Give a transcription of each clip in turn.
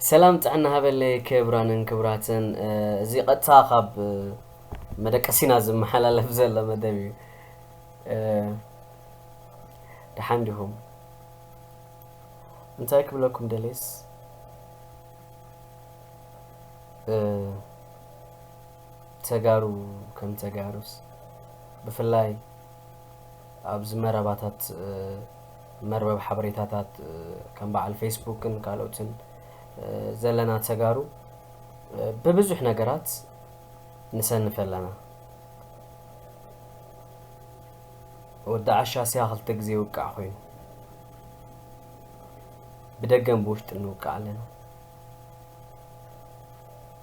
ሰላም ጥዕና ሃበለይ ክቡራንን ክቡራትን። እዚ ቀጥታ ካብ መደቀሲና ዝመሓላለፍ ዘሎ መደብ እዩ። ደሓን ዲኹም? እንታይ ክብለኩም ደሌስ፣ ተጋሩ ከም ተጋሩስ፣ ብፍላይ ኣብዚ መረባታት፣ መርበብ ሓበሬታታት፣ ከም በዓል ፌስቡክን ካልኦትን ዘለና ተጋሩ፣ ብብዙሕ ነገራት ንሰንፍ ኣለና። ወዲ ዓሻ ሲያ ክልተ ግዜ ይውቃዕ ኮይኑ፣ ብደገን ብውሽጥን ንውቃዕ ኣለና።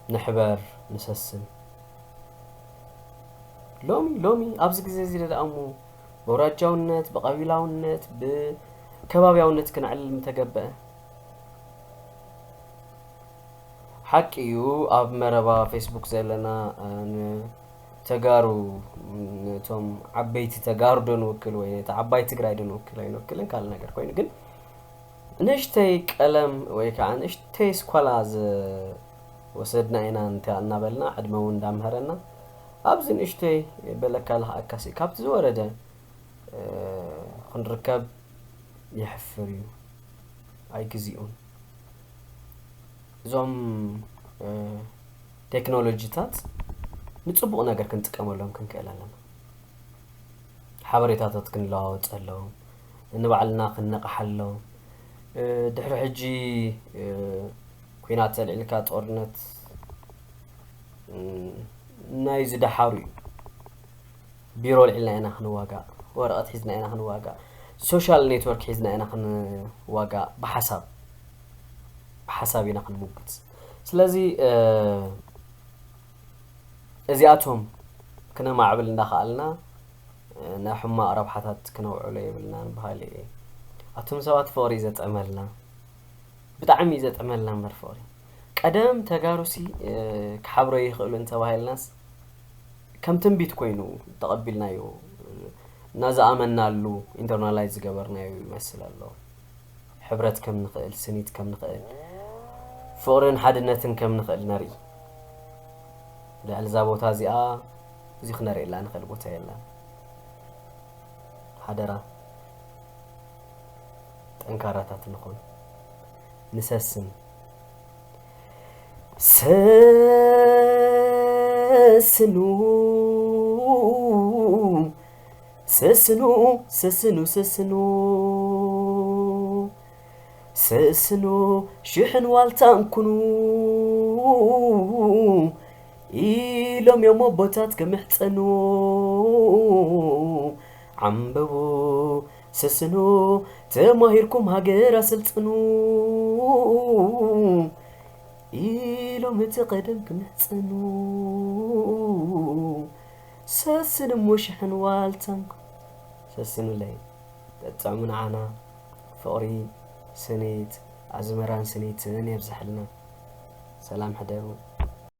ንሕበር፣ ንሰስን። ሎሚ፣ ሎሚ ኣብዚ ግዜ እዚ ደኣ እሞ ብኣውራጃውነት፣ ብቐቢላውነት፣ ብከባብያውነት ክነዕልል ምተገበአ። ሓቂ እዩ፣ ኣብ መረባ ፌስቡክ ዘለና፣ እ፣ ንተጋሩ፣ ነቶም ዓበይቲ ተጋሩ ዶ ንውክል ወይ ነቲ ዓባይ ትግራይ ዶ ንውክል ኣይንውክልን ካልእ ነገር ኮይኑ፣ ግን ንእሽተይ ቀለም ወይ ከዓ ንእሽተይ ስኳላ ዝወሰድና ኢና እንተ እናበልና፣ ዕድመ እውን እንዳምሃረና፣ ኣብዚ ንእሽተይ በለካ ልኽኣካሲ ካብቲ ዝወረደ፣ እ፣ ክንርከብ የሕፍር እዩ። ኣይግዚኡን። እዞም፣ እ፣ ቴክኖሎጂታት ንጽቡቕ ነገር ክንጥቀመሎም ክንክእል ኣለና። ሓበሬታታት ክንለዋወጠሎም፣ ንባዕልና ክንነቕሓሎም። እ፣ ድሕሪ ሕጂ፣ እ፣ ኲናት ተልዒልካ ጦርነት፣ እ፣ ናይ ዝደሓሩ እዩ። ቢሮ ልዒልና ኢና ክንዋጋእ፣ ወረቐት ሒዝና ኢና ክንዋጋእ፣ ሶሻል ኔትወርክ ሒዝና ኢና ክንዋጋእ። ብሓሳብ፣ ብሓሳብ ኢና ክንምጉት። ስለዚ፣ እ፣ እዚኣቶም ክነማዕብል እንዳኸኣልና፣ እ፣ ናይ ሕማቕ ረብሓታት ክነውዕሎ የብልናን በሃሊ እየ። ኣቱም ሰባት፣ ፍቕሪ እዩ ዘጥዕመልና፣ ብጣዕሚ እዩ ዘጥዕመልና እምበር ፍቕሪ። ቀደም ተጋሩሲ፣ እ፣ ክሓብሮ ይኽእሉ እንተባሂልናስ፣ ከም ትንቢት ኮይኑ ተቐቢልናዮ፣ እና ዝኣመናሉ ኢንተርናላይዝ ዝገበርናዮ ይመስል ኣሎ። ሕብረት ከም ንኽእል፣ ስኒት ከም ንኽእል፣ ፍቕርን ሓድነትን ከም ንኽእል ነርኢ። ልዕሊ እዛ ቦታ እዚኣ፣ እዚ ክነርእየላ ንኽእል ቦታ የለን። ሓደራ፣ ጠንካራታት ንኹን፣ ንሰስን። ሰስኑ፣ ሰስኑ፣ ሰስኑ፣ ሰስኑ። ሰስኑ ሽሕን ዋልታን ኩኑ ኢሎም እዮም ኣቦታት ክምሕጸኑ። ዓምብቡ ሰስኑ፣ ተማሂርኩም ሃገር ኣሰልጥኑ ኢሎም እቲ ቀደም ክምሕጸኑ። ሰስን እሞ ሽሕን ዋልታን ኩኑ። ሰስኑለይ። ጠጥዕሙ ንዓና ፍቕሪ፣ ስኒት፣ ኣዝመራን ስኒትን የብዝሐልና። ሰላም ሕደሩ።